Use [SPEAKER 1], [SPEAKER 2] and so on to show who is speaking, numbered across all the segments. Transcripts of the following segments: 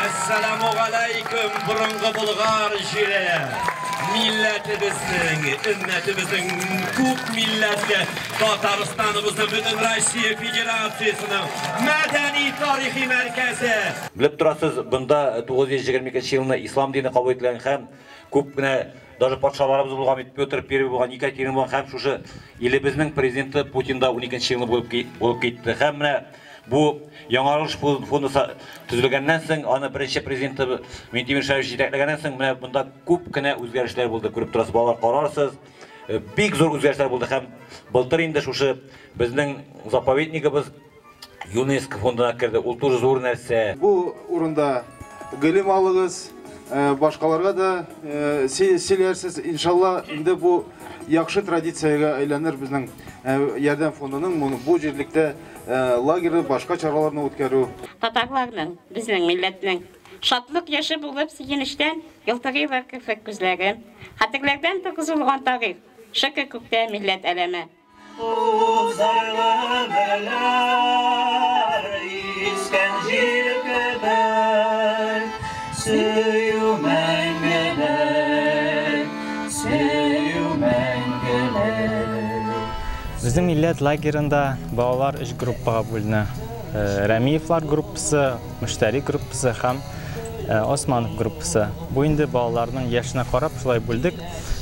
[SPEAKER 1] Әссәламү галәйкүм, борынгы Болгар җире! Милләтебезнең, өммәтебезнең күп милләтле Татарстаныбызның, бөтен Россия Федерациясенең мәдәни тарихи мәркәзе.
[SPEAKER 2] Белеп торасыз, бында 922 елны ислам дине кабул ителгән һәм күп кенә даже патшаларыбыз булган бит, Петр Первый булган, Екатерина булган һәм шушы илебезнең президенты Путин да 12 елны булып китте. Һәм менә бу Яңарыш фонды төзелгәннән соң, аны беренче президенты Минтимер Шәрипович җитәкләгәннән соң, менә монда күп кенә үзгәрешләр булды. Күреп торасыз, балалар, карарсыз. Бик зур үзгәрешләр булды һәм былтыр инде шушы безнең заповеднигыбыз ЮНЕСКО фондына керде. Ул тоже зур нәрсә.
[SPEAKER 3] Бу урында гыйлем алыгыз, башкаларга да сөйләрсез. Иншалла, инде бу яхшы традициягә әйләнер безнең Ярдәм фондының моны бу җирлектә лагеры, башка чараларны үткәрү.
[SPEAKER 4] Татарларның, безнең милләтнең шатлык яше булып сөенечтән елтырыйлар керфек күзләре. Хәтерләрдән торгызылган тарих, шөкер күктә милләт әләме.
[SPEAKER 1] Зарлы гөлләр искән җил кебек, сөю мәңгелек, сөю мәңгелек.
[SPEAKER 5] Безнең милләт лагерында балалар өч группага бүленә. Рәмиевлар группасы, Мөштәри группасы һәм Османов группасы. Бу инде балаларның яшенә карап шулай бүлдек.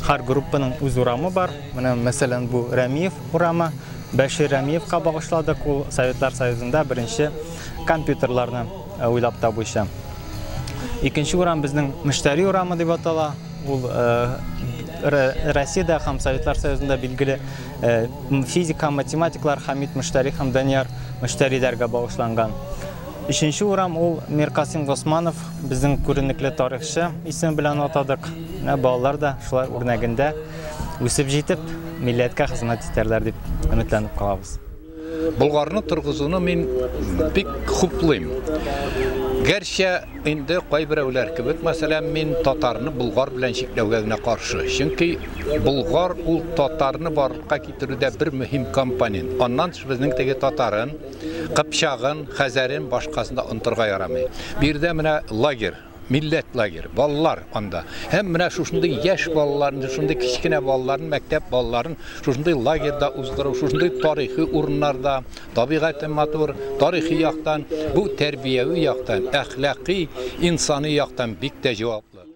[SPEAKER 5] Һәр группаның үз урамы бар. Менә, мәсәлән, бу Рәмиев урамы. Бәшир Рәмиевка багышладык. Ул Советлар Союзында беренче компьютерларны уйлап табучы. Икенче урам безнең Мөштәри урамы дип атала. Ул Россиядә һәм Советлар Союзында билгеле физик һәм математиклар Хамид Мөштәри һәм Данияр Мөштәриләргә багышланган. Өченче урам ул Миркасыйм Госманов, безнең күренекле тарихчы исеме белән атадык. Менә балалар да шулар үрнәгендә үсеп җитеп, милләткә хезмәт итәрләр дип өметләнеп калабыз.
[SPEAKER 6] Болгарны торгызуны мин бик хуплыйм. Гәрчә инде кайберәүләр кебек, мәсәлән, мин татарны болгар белән чикләүгә генә каршы. Чөнки болгар ул татарны барлыкка китерүдә бер мөһим компонент. Аннан тыш безнең теге татарын, кыпчагын, хәзәрен, башкасын да онытырга ярамый. Биредә менә лагерь, милләт лагерь, балалар анда. Һәм менә шушындый яшь балаларны, шушындый кечкенә балаларны, мәктәп балаларын шушындый лагерьда уздыру, шушындый тарихи урыннарда, табигате матур, тарихи яктан, бу тәрбияви яктан, әхлакый, инсани яктан бик тә җаваплы.